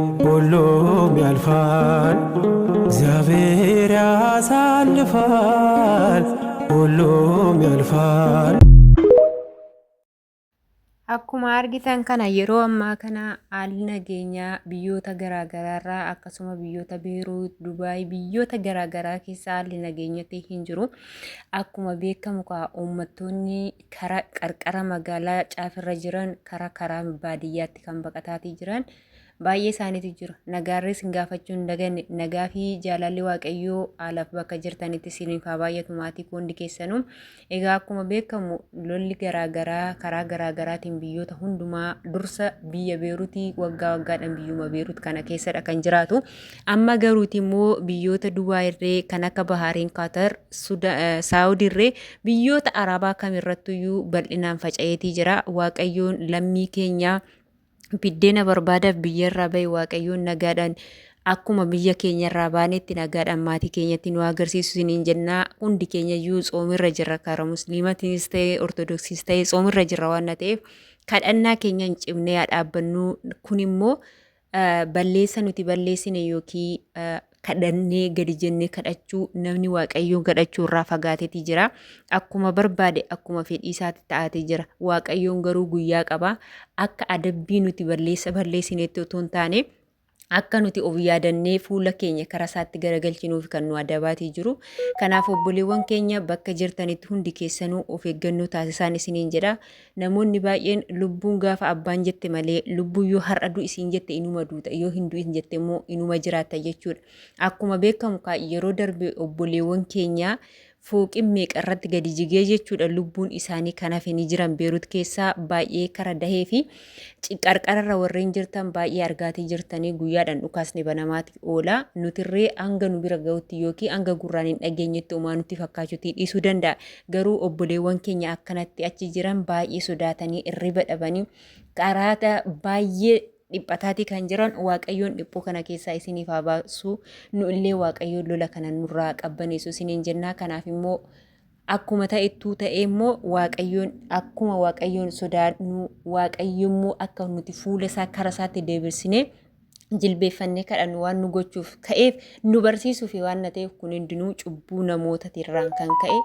ሁሉም ያልፋል፣ እግዚአብሔር ያሳልፋል። ሁሉም ያልፋል። Akkuma argitan kana yeroo ammaa kana haalli nageenyaa biyyoota garaagaraarraa akkasuma biyyoota Beeruut, Dubaay biyyoota garaagaraa keessa haalli nageenyatti hin jiru. Akkuma beekamu kaa uummattoonni karaa qarqara magaalaa caafirra jiran karaa karaa baadiyyaatti kan baqataatii jiran baay'ee isaaniitu jira. Nagaarree isin gaafachuu hin daganne. Nagaa fi jaalalli Waaqayyoo haalaaf bakka jirtanitti isiniif haa baay'atu maatii koo hundi keessanuu. Egaa akkuma beekamu lolli garaagaraa karaa garaagaraatiin biyyoota hundumaa dursa biyya Beeruutii waggaa waggaadhaan biyyuma Beeruut kana keessadha kan jiraatu. Amma garuuti immoo biyyoota Dubaay irree kan akka Bahaariin, Kaatar, Saawudii irree biyyoota Arabaa kamirrattuyyuu bal'inaan faca'eetii jira. Waaqayyoon lammii keenyaa biddeena barbaadaaf biyyarraa bahe Waaqayyoon nagaadhaan akkuma biyya keenyarraa baanetti nagaadhaan maatii keenyatti nu agarsiisu isiniin jennaa. Hundi keenya iyyuu tsoomirra jirra, karaa musliimatiinis ta'e ortodoksiis ta'e tsoomirra jirra waan ta'eef kadhannaa keenya hin cimnee haa dhaabbannu. Kun immoo balleessa nuti balleessine yookiin kadhannee gadi jennee kadhachuu namni Waaqayyoon kadhachuu irraa fagaateeti jira. Akkuma barbaade akkuma fedhii isaatti ta'aatee jira. Waaqayyoon garuu guyyaa qaba. Akka adabbii nuti balleessa balleessinetti otoo hin taane akka nuti of yaadannee fuula keenya karaa isaatti garagalchinuuf kan nu adabaatii jiru. Kanaaf obboleewwan keenya bakka jirtanitti hundi keessanuu of eeggannoo taasisaan isiniin jedha. Namoonni baay'een lubbuun gaafa abbaan jette malee lubbuun yoo har'a du'i siin jette inuma duuta yoo hin du'in jette immoo inuma jiraatta jechuudha. Akkuma beekamu kaa yeroo darbe obboleewwan keenya fooqin meeqa irratti gadi jigee jechuudha lubbuun isaanii kan hafe ni jiran Beerut keessaa baay'ee kara dahee fi qarqararra warreen jirtan baay'ee argaatii jirtanii guyyaadhaan dhukaasni banamaati oola. Nutirree hanga nu bira ga'utti yookiin hanga gurraan hin dhageenyetti homaa nutti fakkaachuutii dhiisuu danda'a. Garuu obboleewwan keenya akkanatti achi jiran baay'ee sodaatanii irriba dhabanii qaraata baay'ee dhiphataatii kan jiran Waaqayyoon dhiphuu kana keessaa isiniif haa baasu. Nu illee Waaqayyoon lola kana nurraa qabbaneessu isiniin jennaa. Kanaaf immoo akkuma ta'ettuu ta'ee immoo Waaqayyoon akkuma Waaqayyoon sodaannu Waaqayyo immoo akka nuti fuula isaa kara isaatti deebisnee jilbeeffannee kadhannu waan nu gochuuf ka'eef nu barsiisuuf waan na ta'eef kun hundinuu cubbuu namootatirraan kan ka'e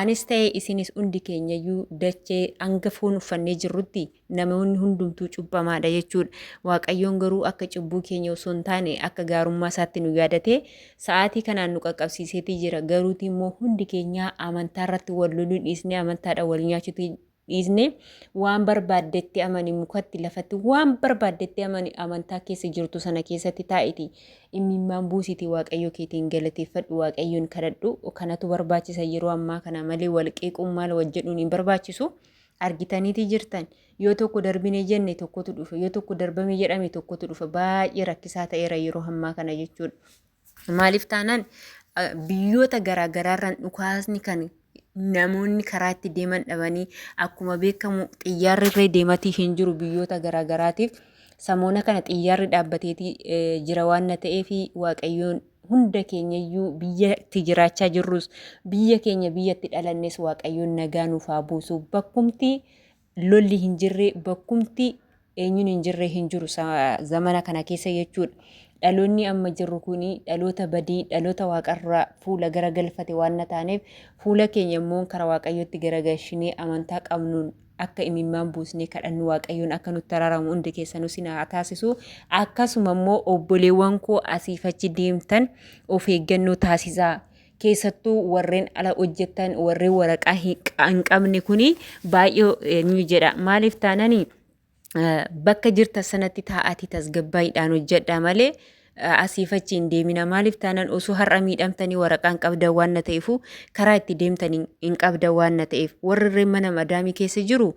anis ta'e isinis hundi keenyayyuu dachee hanga foon uffannee jirrutti namoonni hundumtuu cubbamaadha jechuudha. Waaqayyoon garuu akka cubbuu keenya osoo hin taane akka gaarummaa isaatti nu yaadatee sa'aatii kanaan nu qaqqabsiiseetii jira. Garuuti immoo hundi keenyaa amantaa irratti wal loluu dhiisnee amantaadhaan wal nyaachuutii dhiisnee waan barbaaddetti amani mukatti lafatti waan barbaaddetti amani amantaa keessa jirtu sana keessatti taa'iti imimmaan buusiti waaqayyo keetiin galateeffadhu waaqayyoon kadhadhu kanatu barbaachisa yeroo ammaa kana malee wal qeequun maal wal jedhuun hin barbaachisu. Argitaniiti jirtan yoo tokko darbine jenne tokkotu dhufa yoo tokko darbame jedhame tokkotu dhufa baay'ee rakkisaa ta'eera yeroo ammaa kana jechuudha. Maaliif taanaan biyyoota garaagaraarraan dhukaasni kan namoonni karaa itti deeman dhabanii akkuma beekamu xiyyaarri irra deematii hin jiru biyyoota garaagaraatiif samoona kana xiyyaarri dhaabbateetii jira waan na ta'eef waaqayyoon hunda keenyayyuu biyya itti jiraachaa jirrus biyya keenya biyya itti dhalannes waaqayyoon nagaa nuuf haa buusu bakkumti lolli hin jirre bakkumti eenyuun hin jirre hin jiru zamana kana keessa jechuudha. Dhaloonni amma jirru kun dhaloota badii dhaloota waaqarraa fuula garagalfate waan na taaneef fuula keenya immoo karaa waaqayyootti garagalchinee amantaa qabnuun akka imimmaan buusnee kadhannu waaqayyoon akka nutti araaramu hundi keessanuu sin haa taasisu. Akkasuma immoo obboleewwan koo asiif achi deemtan of eeggannoo taasisaa. Keessattuu warreen ala hojjettan warreen waraqaa hin qabne kuni baay'ee eenyu jedha. Maaliif taananii bakka jirtan sanatti taa'aatii tasgabbaa'idhaan hojjedhaa malee asiif achi hin deemina. Maaliif taanaan osoo har'a miidhamtanii waraqaa hin qabdan waan na ta'eefu karaa itti deemtan hin qabdan waan na ta'eef warri irree mana madaamii keessa jiru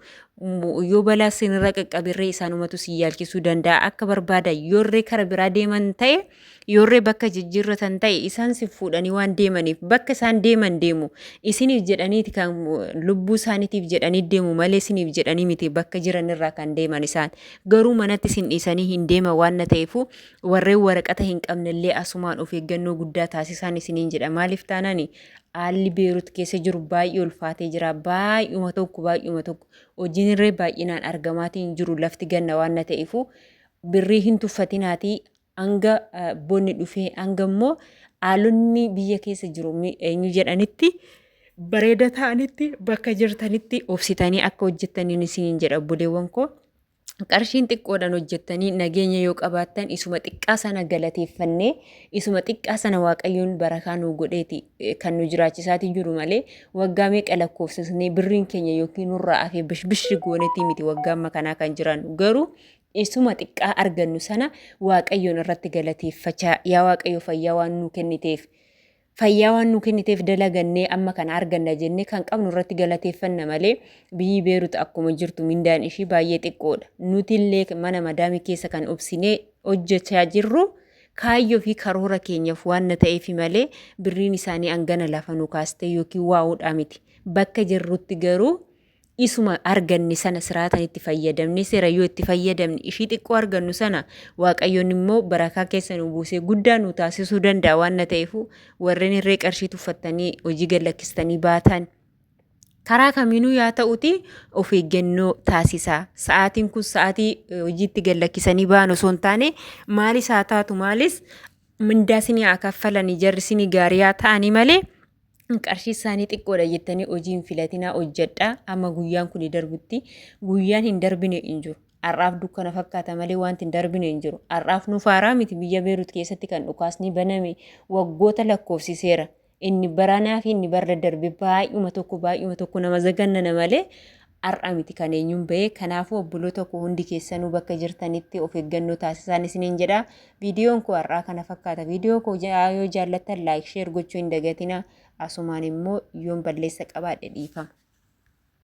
yoo balaa isinirra qaqqabirree isaanumatu si yaalchisuu danda'a. Akka barbaadan yoo irree kara biraa deeman ta'e yoo irree bakka jijjiirratan ta'e isaan si fuudhanii waan deemaniif bakka isaan deeman deemu. Isiniif jedhaniiti kan lubbuu isaaniitiif jedhanii deemu malee isiniif jedhanii miti bakka jiranirraa kan deeman isaan. Garuu manatti isin dhiisanii hin deeman waan na ta'eefu warreen waraqata hin qabnellee asumaan of eeggannoo guddaa taasisaan isiniin jedha. Maaliif taanani haalli Beerut keessa jiru baay'ee ulfaatee jira. Baay'uma tokko baay'uma tokko hojiin irree baay'inaan argamaatiin jiru lafti ganna waan na ta'eefu birrii hin tuffatinaatii Hanga bonni dhufee hanga immoo haalonni biyya keessa jiru eenyu jedhanitti bareeda ta'anitti bakka jirtanitti obsitanii akka hojjettaniin isiniin jedha obboleewwan koo. Qarshiin xiqqoodhaan hojjettanii nageenya yoo qabaattan isuma xiqqaa sana galateeffannee isuma xiqqaa sana Waaqayyoon barakaa nuu godheeti kan nu jiraachisaatii jiru malee waggaa meeqa lakkoofsisnee birriin keenya yookiin nurraa hafee bishbishi goonetii miti waggaa amma kanaa kan jiraannu garuu isuma xiqqaa argannu sana Waaqayyoon irratti galateeffachaa yaa Waaqayyo fayyaa waan nuu kenniteef Fayyaa waan nuu kenniteef dalagannee amma kana arganna jennee kan qabnu irratti galateeffanna malee biyyi Beerut akkuma jirtu mindaan ishii baay'ee xiqqoodha. Nutillee mana madaamii keessa kan obsinee hojjechaa jirru kaayyoo fi karoora keenyaaf waan na ta'eefi malee birriin isaanii hangana lafa nu kaastee yookiin waa'uudhaa miti. Bakka jirrutti garuu isuma arganne sana siraataan itti fayyadamne seera yoo itti fayyadamne ishii xiqqoo argannu sana waaqayyoon immoo barakaa keessa nu buusee guddaa nu taasisuu danda'a waan na ta'eefu warreen hirree qarshii tuffattanii hojii gad lakkistanii baatan karaa kamiinuu yaa ta'uti of eeggannoo taasisaa. Sa'aatiin kun sa'aatii hojiitti gad lakkisanii ba'an osoo hin taane maalis haa taatu maalis mindaa sinii haa kaffalanii jarri sinii gaarii haa ta'anii malee qarshii isaanii xiqqoodha jettanii hojii hin filatinaa hojjedhaa amma guyyaan kun darbutti guyyaan hin darbine hin jiru. Har'aaf dukkana fakkaata malee wanti hin darbine hin jiru. Har'aaf nu faaraa miti biyya Beerut keessatti kan dhukaasni baname waggoota lakkoofsiseera. Inni baranaa fi inni bara darbe baay'uma tokko baay'uma tokko nama zagannana malee har'a miti kan eenyuun ba'e. Kanaafuu obboloota koo hundi keessanuu bakka jirtanitti of eeggannoo taasisaan isiniin jedha. Viidiyoon koo har'aa kana fakkaata. Viidiyoo koo yoo jaallattan like share gochuu hin dagatina. Asumaan immoo yoon balleessa qabaadhe dhiifama.